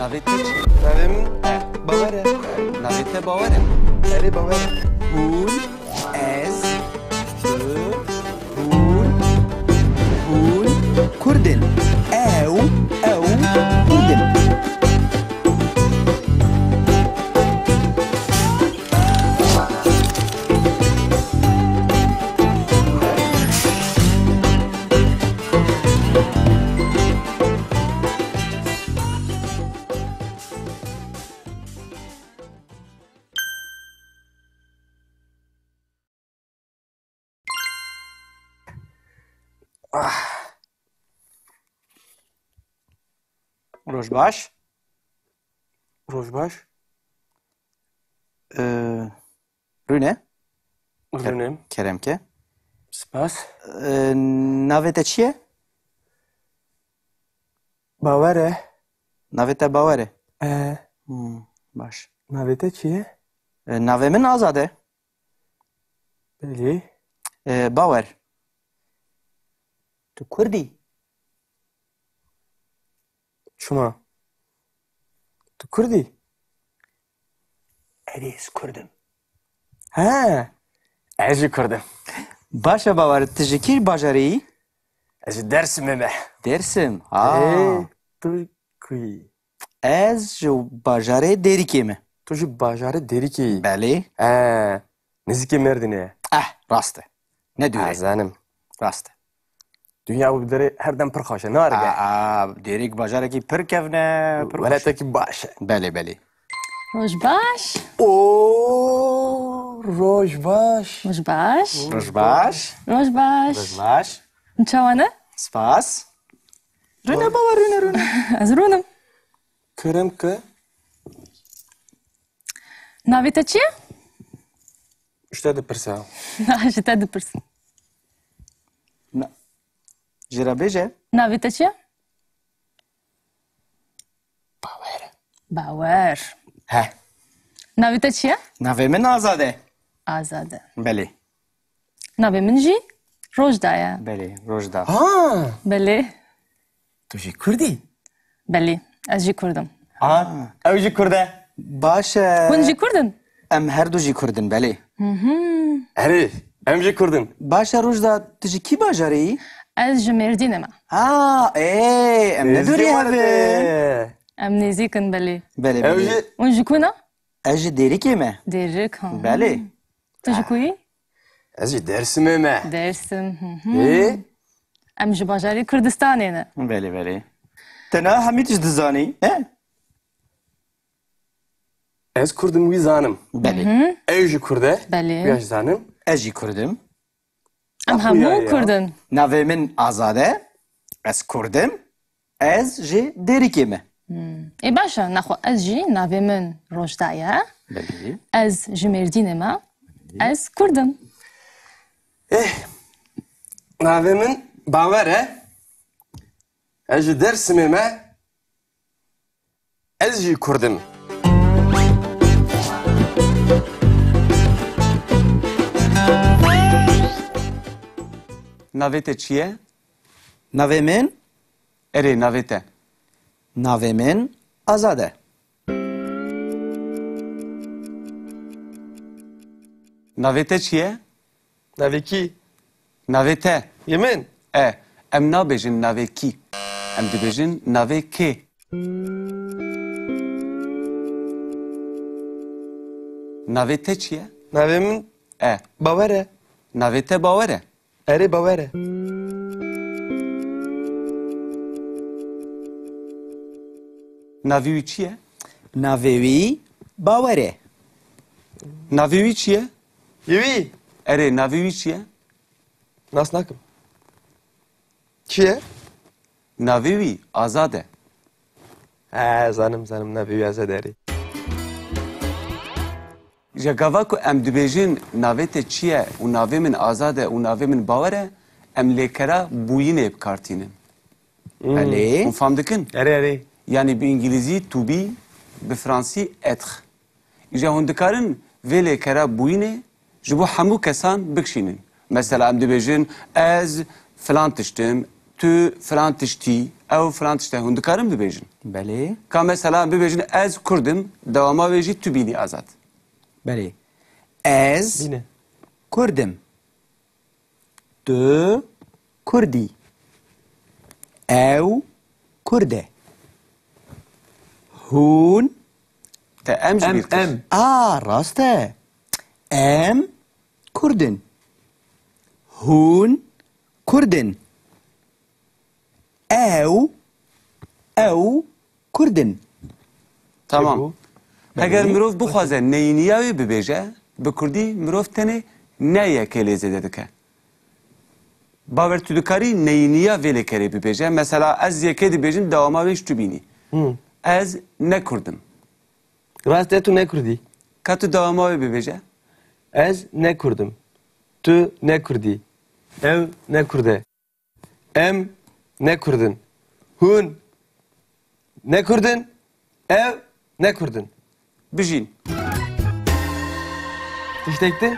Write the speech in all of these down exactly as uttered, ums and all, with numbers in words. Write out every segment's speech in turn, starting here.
Navê te çi? Navê min Bawer e. Navê te Bawer e? Erê, Bawer e. Hûn, ez, tu, hûn, hûn Kurd in. Ew, ew Kurd in. Ah. Roj baş. Roj baş. Ee, Rûne. Rûne. Kerem ke. Spas. Ee, navê te çi ye? Bawer e. Navê te Bawer e? E. Hmm, baş. Navê te çi ye? Ee, navê min Azad e. Belê. Ee, Bawer. Tu Kurd î? Çima? Tu Kurd î? Erê, ez Kurd im. He, ez jî Kurd im. Baş e Bawer, tu ji kî bajarê yî? Ez ji Dersimê me. Dersim, ha. Ê, tu ku yî? Ez ji bajarê Dêrikê me. Tu ji bajarê Dêrikê yî? Belê. He, nêzîkê Mêrdînê ye. Eh, rast e. Ne dûr e. Ha, zanim. Rast e. Dinya bi derê her dem pir xweş e, ne Arge? Aa, aa, Dêrik bajarekî pir kevn e, pir xweş. Welatekî baş e. Belê, belê. Roj baş. O, roj baş. Roj baş. Roj baş. Roj baş. Roj baş. Çawa ne? Spas. Rûne Bawer, rûne, rûne. Ez rûnim. Kerem ke. Navê te çi ye? Ji te dipirsa. Na, ji te dipirsin. Na, jê re bêje. Navê te çi ye? Bawer. Bawer. He. Navê te çi ye? Navê min Azad e. Azad e. Belê. Navê min jî Rojda ye. Belê, Rojda. Ha! Belê. Tu jî Kurd î? Belê, ez jî Kurd im. Ha, ew jî Kurd e. Baş e. Hûn jî Kurd in? Em her du jî Kurd in, belê. Hı hı. Erê, em jî Kurd in. Baş e Rojda, tu ji kî bajarê yî? Ez ji Mêrdînê me. Ha, ê, em ne dûrî hev in. Em nêzîk in, belê. Belê, belê. Hûn ji ku ne? Ez ji Dêrikê me. Dêrik, ha. Belê. Tu ji ku yî? Ez ji Dersimê me. Dersim, hı hı. Ê? Em ji bajarê Kurdistanê ne. Belê, belê. Te niha hemî tişt dizanî, he? Ez Kurd im, wî zanim. Belê. Hı hı. Ew jî Kurd e. Belê. Wî jî zanim. Ez jî Kurd im. Em hemû Kurd in. Navê min Azad e. Ez Kurd im. Ez ji Dêrikê me. Hmm. Ê baş e, nexwe ez jî navê min Rojda ye. Belê. Ez ji Mêrdînê me. Ez Kurd im. Eh, navê min Bawer e. Ez ji Dersimê me. Ez jî Kurd im. Navê te çi ye? Navê min? Erê, navê te. Navê min Azad e. Navê te çi ye? Navê kî? Navê te. Yê min? E, em nabêjin navê kî. Em dibêjin navê kê. Navê te çi ye? Navê min E. Bawer e. Navê te Bawer e. Erê, Bawer e. Navê wî çi ye? Navê wî Bawer e. Navê wî çi ye? Yê wî? Erê, navê wî çi ye? Nas nakim. Çi ye? Navê wî Azad e. He, zanim, zanim, navê wî Azad e, erê. Ji gava ku em dibêjin navê te çi ye û navê min Azad e û navê min Bawer e, em lêkera bûyînê bi kar tînin. Hmm. Belê. Hûn fam dikin? Erê, erê. Yanî bi îngilîzî to be, bi fransî être. Îja hûn dikarin vê lêkera bûyînê ji bo hemû kesan bikişînin. Mesela em dibêjin, ez filan tişt im, tu filan tiştî, ew filan tişt e. Hûn dikarin bibêjin? Belê. Ka mesela bibêjin, ez Kurd im, dewama wê jî tu bînî Azad. Belê. Ez Bîne. Kurd im. Tu Kurd î. Ew Kurd e. Hûn Te em ji Em, bîr kir. em. A, rast e. Em Kurd in. Hûn Kurd in. Ew, ew Kurd in. Tamam. Çi bû? Heger Belê. Mirov bixwaze neyîniya wê bibêje, bi kurdî mirov tenê ne yekê lê zêde dike. Bawer, tu dikarî neyîniya vê lêkerê bibêje. Mesela ez yekê dibêjim, dewama wê ji tu bînî. Hı. Ez ne Kurd im. Rast e, tu ne Kurd î. Ka tu dewama wê bibêje. Ez ne Kurd im. Tu ne Kurd î. Ew ne Kurd e. Em ne Kurd in. Hûn ne Kurd in. Ew ne Kurd in. Bijîn. Tiştek din.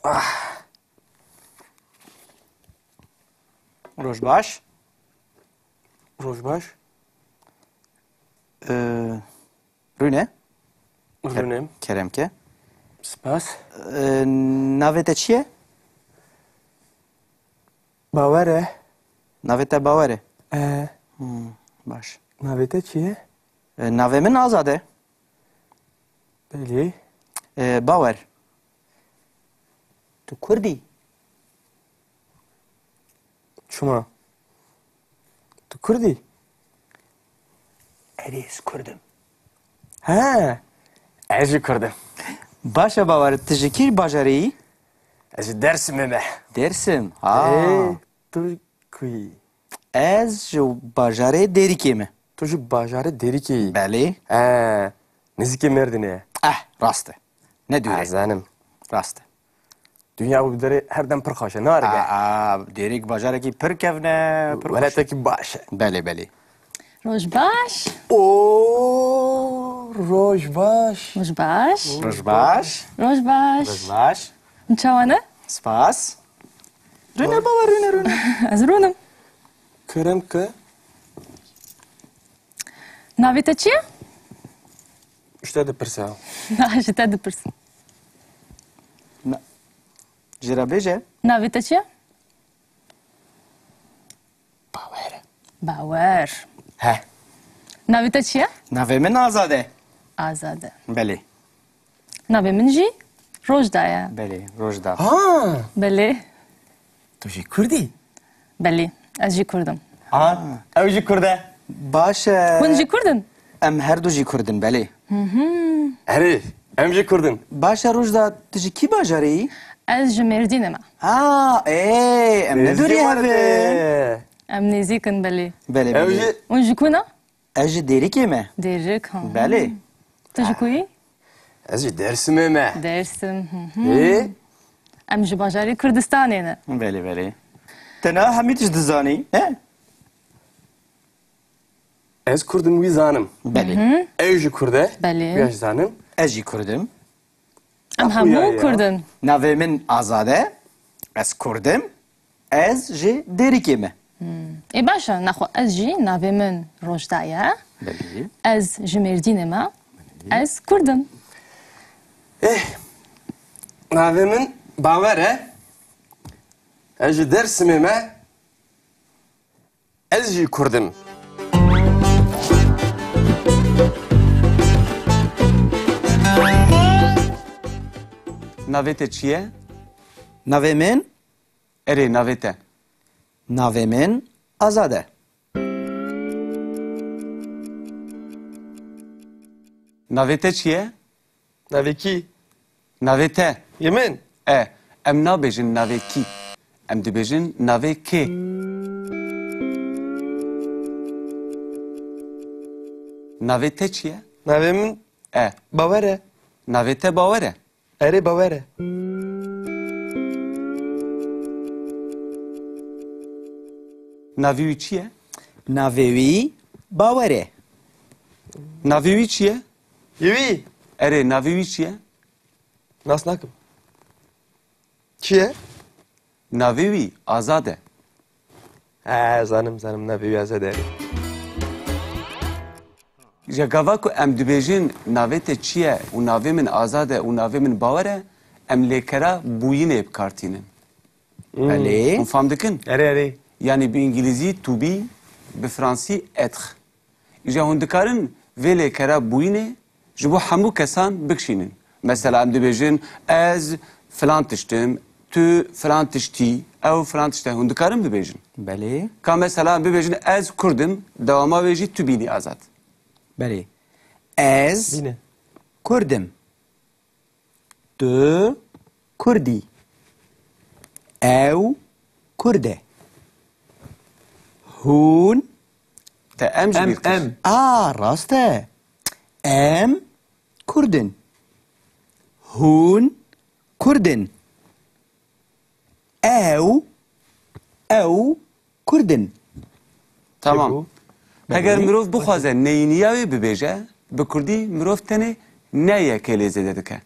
Ah. Roj baş. Roj baş. Ee, Rûne. Rûne. Kerem ke. Spas. Ee, navê te çi ye? Bawer e. Navê te Bawer e? Ee. Hmm, baş. Navê te çi ye? Ee, navê min Azad e. Belê. Ee, Bawer. Tu Kurd î? Çima? Tu Kurd î? Erê, ez Kurd im. He, ez jî Kurd im. Baş e Bawer, tu ji kî bajarê yî? Ez ji Dêrsimê me. Dêrsim, ha. Ê, tu ji ku yî? Ez ji bajarê Dêrikê me. Tu ji bajarê Dêrikê yî? Belê. He, nêzîkê Mêrdînê ye. Eh, rast e. Ne dûr e. Ez zanim. Rast e. Dinya û derê her dem pir xweş e, ne arege? A, a, Dêrik bajarekî pir kevn e, pir xweş e. Welatekî baş e. Belê, belê. Roj baş. O, roj baş. Roj baş. Roj baş. Roj baş. Roj baş. Çawa ne? Spas. Rûne baba, rûne, rûne. Ez rûnim. Kerem ke. Navê te çi ye? Ji te dipirse. Na, ji te dipirsim. Na, jê re bêje. Navê te çi ye? Bawer. Bawer. He. Navê te çi ye? Navê min Azad e. Azad e. Belê. Navê min jî Rojda ye. Belê, Rojda. Ha! Belê. Tu jî Kurd î? Belê, ez jî Kurd im. Ha, ew jî Kurd e. Baş e. Hûn jî Kurd in? Em her du jî Kurd in, belê. Hı hı. Erê, em jî Kurd in. Baş e Rojda, tu ji kî bajarê yî? Ez ji Mêrdînê me. Ha, ê, em ne dûrî hev in. Em nêzîk in, belê. Belê, belê. Ew jî. Hûn ji ku ne? Ez ji Dêrikê me. Dêrik, ha. Belê. Tu ji ku yî? Ez ji Dêrsimê me. Dêrsim, hı hı. Ê? Em ji bajarê Kurdistanê ne. Belê, belê. Te niha hemî tişt dizanî, he? Ez Kurd im, wî zanim. Belê. Hı hı. Ew jî Kurd e. Belê. Wî jî zanim. Ez jî Kurd im. Em hemû Kurd in. Navê min Azad e. Ez Kurd im. Ez ji Dêrikê me. Hmm. Ê baş e, nexwe ez jî navê min Rojda ye. Belê. Ez ji Mêrdînê me. Belê. Ez Kurd im. Eh, navê min Bawer e. Ez ji Dêrsimê me. Ez jî Kurd im. Navê te çi ye? Navê min? Erê, navê te. Navê min Azad e. Navê te çi ye? Navê kî? Navê te. Yê min? E, em nabêjin navê kî. Em dibêjin navê kê. Navê te çi ye? Navê min E. Bawer e. Navê te Bawer e. Erê, Bawer e. Navê wî çi ye? Navê wî Bawer e. Navê wî çi ye? Yê wî? Erê, navê wî çi ye? Nas nakim. Çi ye? Navê wî Azad e. He, zanim, zanim, navê wî Azad e. Ji gava ku em dibêjin navê te çi ye û navê min Azad e û navê min Bawer e, em lêkera bûyînê bi kar tînin. Hmm. Belê. Hûn fam dikin? Erê, erê. Yanî bi îngilîzî to be, bi fransî être. Îja hûn dikarin vê lêkera bûyînê ji bo hemû kesan bikişînin. Mesela em dibêjin ez filan tişt im, tu filan tişt î, ew filan tişt e. Hûn dikarin bibêjin? Belê. Ka mesela em bibêjin ez Kurd im, dewama wê jî tu bînî Azad. Belê. Ez Bîne. Kurd im. Tu Kurd î. Ew Kurd e. Hûn Te em ji Em, bîr kir. Em. A, rast e. Em Kurd in. Hûn Kurd in. Ew, ew Kurd in. Tamam. Çêbû. Heger Belê. Mirov bixwaze neyîniya wê bibêje, bi kurdî mirov tenê ne yekê lê zêde dike.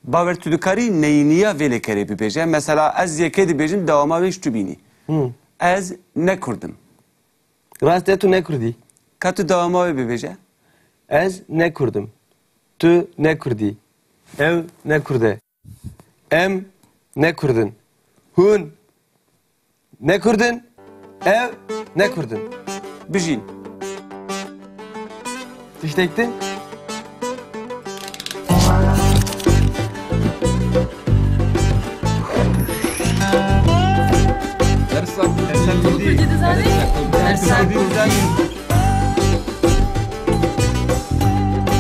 Bawer, tu dikarî neyîniya vê lêkerê bibêje. Mesela ez yekê dibêjim, dewama wê ji tu bînî. Hı. Ez ne Kurd im. Rast e, tu ne Kurd î. Ka tu dewama wê bibêje. Ez ne Kurd im. Tu ne Kurd î. Ew ne Kurd e. Em ne Kurd in. Hûn ne Kurd in. Ew ne Kurd in. Bijîn. Tiştek din. Dersa Dil Kurdî dizanî? Dersa Kurdî dizanî.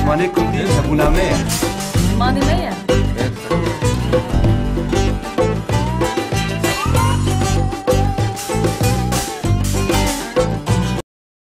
Zimanê Kurdî hebûna me ye. Zimanê me ye.